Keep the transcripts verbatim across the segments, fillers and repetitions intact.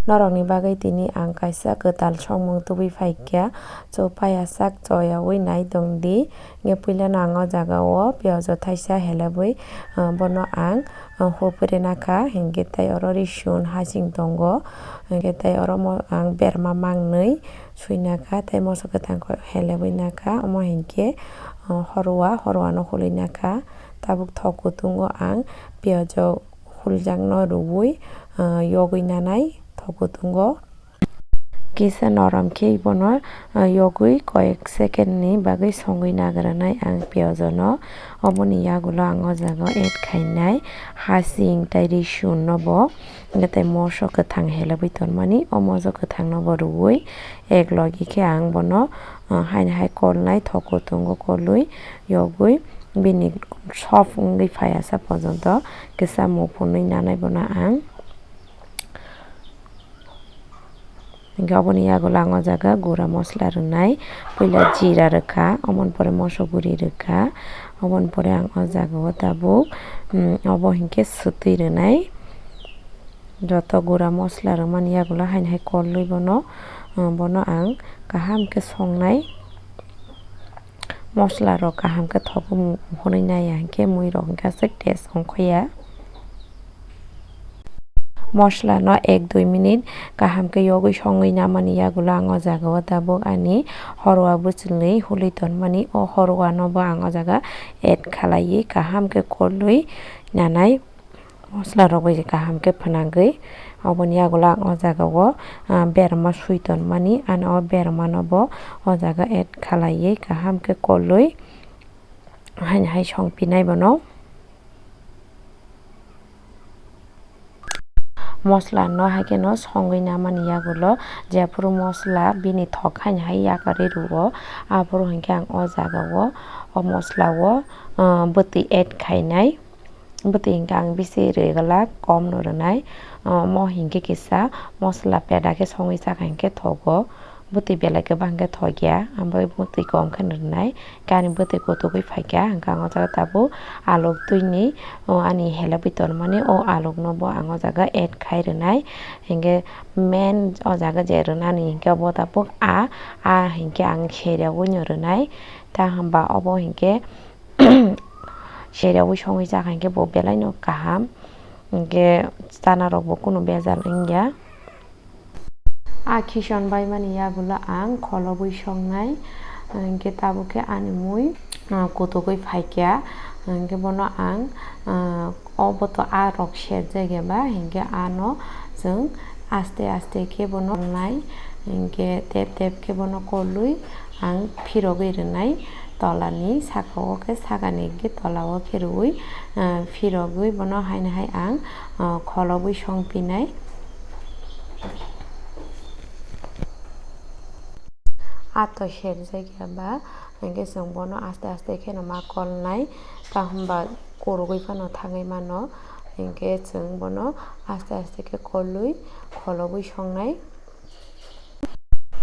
Norokni bagwi tini ang kaisa kwtal songmung tubui phaikha. Chwng paiya sak choyaui nai tongdi. Hwnkhe puilano ang o jagao piyajo thaisa helebwi, ah, bono ang, ah, hopre nakha. Hwnkhe tei oro risun hasing tongo. Hwnkhe tei oro mo-, ang berma mangnwi suinakha tei moso kwthang khe helebwi nakha. Omo hinkhe, ah, horwa, horwano hulwi nakha. Tabuk thok kutungo ang piyajo huljakno rwui, ah, yogwi nanai thok kutungo. Kisa norom khe bono, ah, yogwi koyek second ni bagwi songwi nagranai ang piyajono. Oboni yagulo ang o jaga o add khainai hasing tei risun no bo, hwnkhe tei moso kwthang helebwi tonmani, o moso kwthang no bo rwui ek logi khe ang bono, ah, haini hai kolnai thok kutungo kolwi yogwi bini soft wngwi phaiya sa pojonto kisa muphunwi nanai bono ang. Hingke oboni yagulo ang o jaga gura mosla rwnai, puila jira rwkha, oboni pore moso guri rwkha, oboni pore ang o jaga o tabuk, mm, obo hingke swtwi rwnai. Joto gura mosla rwmani yagulo haini hai kolwi bono, mm, bono ang kaham khe songnai. Mosla rok kaham khe thogo mu-, hwnwi naiya hinkhe mui rok hinkhe aswk taste ongkhoya. Mosla no ek dui minute kaham khe yogwi songwi namani yagulo ang o jaga o tabuk ani horwa bwchwlwi hulwi tonmani, o horwa no bo ang o jaga add khalaiwi kaham khe kolwi nanai. Mosla rok bai kaham khe phnangwi, oboni yagulo ang o jaga o, ah, berma sui tonmani, ano o berma no bo o jaga add khalaiwi kaham khe kolwi haini hai song pinai bono. Mosla no hai khe no songwi namani yagulo jephuru mosla bini thok haini hai yakarwi rwo, aphuru hinkhe ang o jaga o, o mosla o, ah, bwtwi add khainai. Bwtwi hinkhe ang bisi rwgwlak, kom no rwnai. Omo hinkhe kisa mosla peda khe songwi chakha hinkhe thogo. Bwtwi belai kwbang khe thokya, abo bwtwi kom khe rwnai. Khe ani bwtwi kutugwi phaikha, hinkhe ang o jaga tabuk alok twini, o ani helebwi tonmani o alok no bo ang o jaga add khai rwnai. Hinkhe main o jaga je rwnani hinkhe bo tabuk a, a hinkhe ang seriaui no rwnai. Ta hwnba obo hinkhe seriaui songwi chakha hinkhe bo belai no kaham, hinkhe chana rok bo kunu bejal wngya. A khison baimani yagulo ang kholobwi songnai, hinkhe tabuk khe ani mui, ah, kutugwi phaikha, hinkhe bono ang, ah, obo to a rok serjak eba, hinkhe ano chwng aste aste khe bono nai, hinkhe tep tep khe bono kolwi ang phirogwi rwnai. Tolani saka o khe sakani hinkhe tola o khe rwui, ah, phirogwi bono haino hai ang, ah, kholobwi song pinai. Ato serjak ya ba, hinkhe chwng bono aste aste kheno ma kolnai, ta hwnba kurugwi phano thangwi mano, hinkhe chwng bono aste aste khe kolwi kholobwi songnai.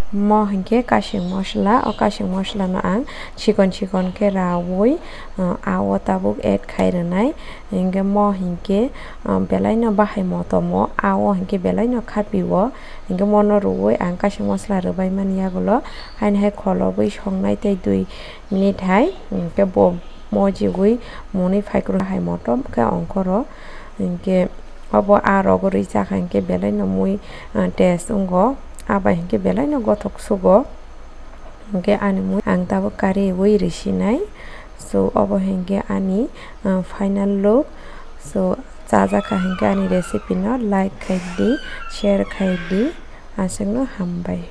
Mo hinkhe kasing mosla, o kasing mosla no ang chikon chikon khe raui, uh, a o tabuk add khai rwnai. Hinkhe mo hinkhe, uh, belai no bahai motom o, a o hinkhe belai no khapi o. Hinkhe mono rwui ang kasing mosla rwbai mani yagulo, haino hai kholobwi songnai tei dui minute hai, hinkhe bo mojigwi mwnwi phaikrwi hai motom khe ongkhoro. Hinkhe obo a rogo rwi chakha hinkhe belai no mui, ah, taste wngo, a bai hinkhe belai no gothok sugo. Hinkhe ani mui ang tabuk kariui rwsinai. So obo hinkhe ani, ah, final look. So chajakha hinkhe ani recipe no like khai di, share khai di, aswkno hambai.